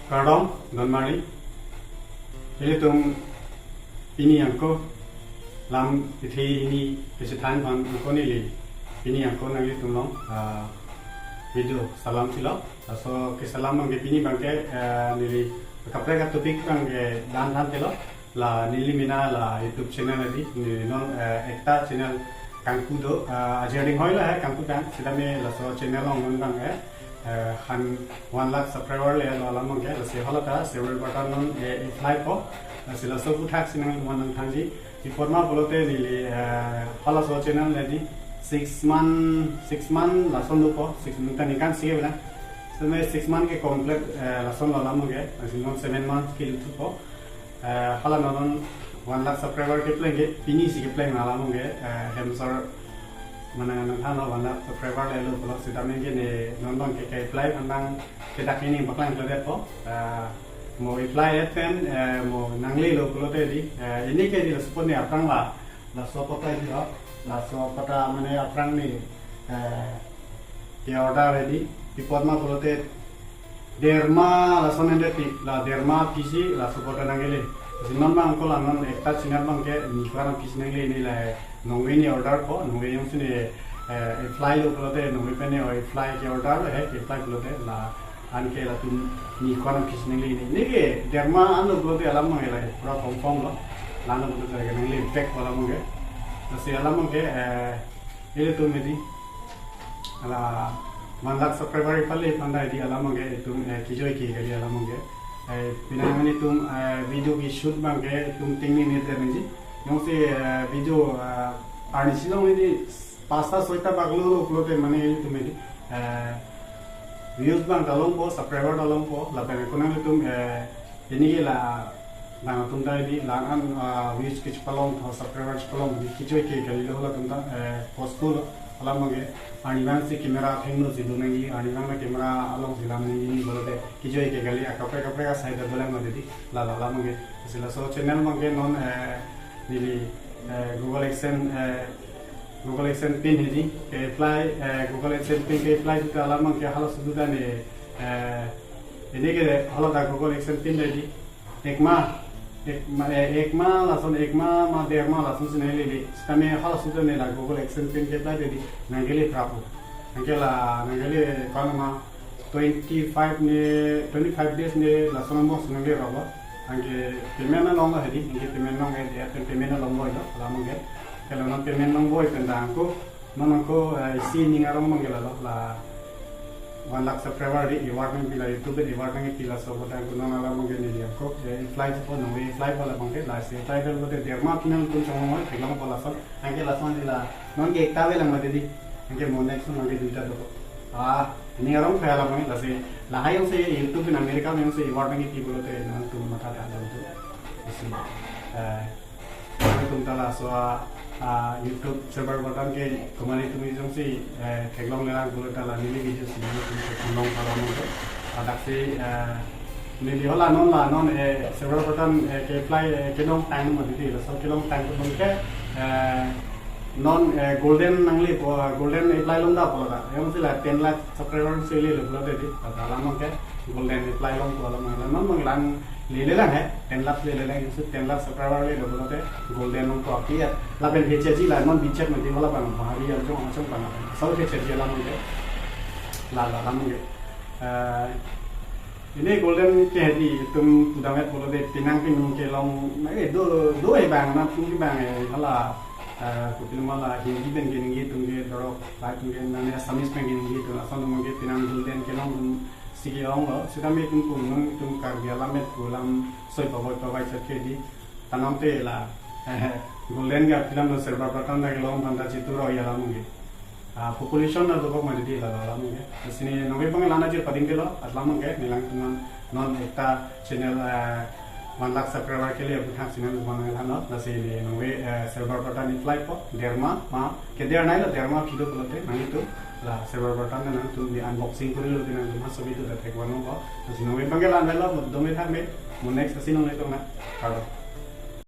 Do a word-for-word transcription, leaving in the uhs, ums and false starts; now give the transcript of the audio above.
Kardom, don marli. Ilitum pini ako lam ithi hini kachethan aphan ako neli pini ako nanglitum along, ah, video salam chilo. Laso kesalam abangke pini abangke, eh, neli kaprek atopic abangke dan than chilo. La neli mena la YouTube channel adi, neli non, eh, ekta channel kangpu do, eh, ajerding hoi lahai kangpu tang, sitame laso channel along non abang, eh, eh, han one lakh subscriber le lo alam abangke, lasi hala ta several button non, eh, apply po, lasi laso aphuthak si nangli nangthanji. Pi apot ma pulote neli, eh, halaso channel le di six month, six month lason dopo, six month ta nikan si ke bilang. Sitame six month ke complete, eh, lason lo alam abangke, lasi non seven month ke YouTube po. Eh, hala non one lakh subscriber kepleng ke, pini si kepleng alam abangke, eh, hem sar mane nangthan lo one lakh subscriber le lo pulo sitame ke ne non abangke ke-apply aphan abang kedak ini paklang kledet po. Eh, mo apply et pen, eh, mo nangle lo pulote di, eh, ini ke di laso apot ne aphrang la, laso apot ta di ho, laso apot ta mane aphrang ne, eh, ke-order ready, pi apot ma pulote derma lason ende ti, la derma aphi si laso apot ta nangle. Si non abang ako la non ekta channel abangke ni kwan aphi si nangle, ne la nongve ne order po, nongve jongsi ne, eh, apply lo pulote, nongve pen ne apply ke-order lo, he ke-apply pulote, la anke latum ni kwan aphi si nangle ne. Ne ke derma anlo pulote alam abangke la pura confirm lo. La anlo pulote ke nangle back po alam abangke. Lasi alam abangke, eh, ilitum medi hala one lakh subscriber ipale aphan ta di alam abangke itum, eh, kejoi ke kali alam abangke. Eh, penang mane itum, eh, video ke-shoot abangke itum tingni ne ter nangji. Jongsi, eh, video, eh, arni si long ini pasta soita bak lo lo pulote mane ilitum medi, eh, views abang ta longpo, subscriber ta longpo, lapen ako nanglitum, eh, ini ke la nangtum ta di la an, ah, views kechepalong tho, subscriber chepalong di kejoi ke kali lo latum ta, eh, post lo alam abangke. Arni abang si camera apheng lo si do nangji, arni abang na camera along si lam nangji pulote kejoi ke kali, akaprek akaprek asai ta dolang mati di, la la alam abangke. Si laso channel abangke non, eh, neli, eh, Google AdSense, eh, Google AdSense pin hedi ke-apply, eh, Google AdSense pin ke-apply duta alam abangke halaso duta ne, eh, ini ke hala ta Google AdSense pin le di ekma, ekma, eh, ekma lason ekma ma derma lason si nangle le. Sitame halaso duta ne la Google AdSense pin ke-apply le di nangle prapo. Nangle la nangle kwan ma twenty-five ne, twenty-five days ne lason angbong si nangle rok lo. Anke payment along lo hedi, anke payment along, eh, eh, payment along boi lo, alam abangke. Ke la non payment along boi pen ta ako, non ako, eh, isi ning arong abangke la lo, la one lakh subscriber di award nangpi, la YouTube di award nangpi, laso apot ta ako non alam abangke neli ako, eh, apply po, nongve apply po alam abangke, lasi apply po pulote derma aphi nangtum chonglo, theklongpo lason, anke lason di la, non ke ekta avelang mati di, anke mo next non anke duita do. Ah, ini arong kaya alam abangke, lasi lahai jongsi YouTube in America jongsi award nangpi pulote nangtum matha ta do tu. Isi, eh, nangtum ta laso, ah, YouTube several button ke komat itum jongsi, eh, theklonglelang pulote la neli video si nangtum theklong alam abangke. Ladak si, eh, neli hala non la non, eh, several button, eh, ke-apply, eh, kelong tang mati di, laso kelong tang abangke, eh, non, eh, golden nangle po, golden apply longda pulo ta. Jongsi la ten lakh subscriber si le lo pulote di, ta alam abangke golden apply longpo alam abangke. Non abang lang lelelang he, ten lakh lelelang, jongsi ten lakh subscriber le lo pulote golden longpo aphi ya. Lapen feature ji la non bichat mati hala abang bahari arjong arjong abang. So feature ji alam abangke. La la alam abangke. Eh, ini golden ke hedi itum pudam et pulote penang penung kelong, eh, do, do eh bang, nangtum ke bang, eh, hala, eh, kopilo ma la Hindi pen keningje atum ke dorok, la atum ke nang Assamese pen keningje atum, lason atum ke penang golden kelong atum si kelong lo, sitame itum pu non itum Karbi alam et pu alam soi pavoi pavoi chot ke di, tanam te la, eh, golden ke aphi alam lo several button ta kelong aphan ta chitu roi alam abangke. Ah, population na dokok mati di la alam abangke. Lasi ne nongve abang la-an ajir pading ke lo, alam abangke, ne nangtum non, non ekta channel, eh, one lakh subscriber ke liye aphuthak si nangtum nangthan lo, lasi ne nongve, eh, several button apply po, derma, ma, keder nei lo derma aphi do pulote, nanglitum, la several button nangtum di unboxing kori lo, di nangtum maso video ta thek vanpo, lasi nongve abang ke la-an lo, dome thak me, mo next asi nongle tong na, kardom.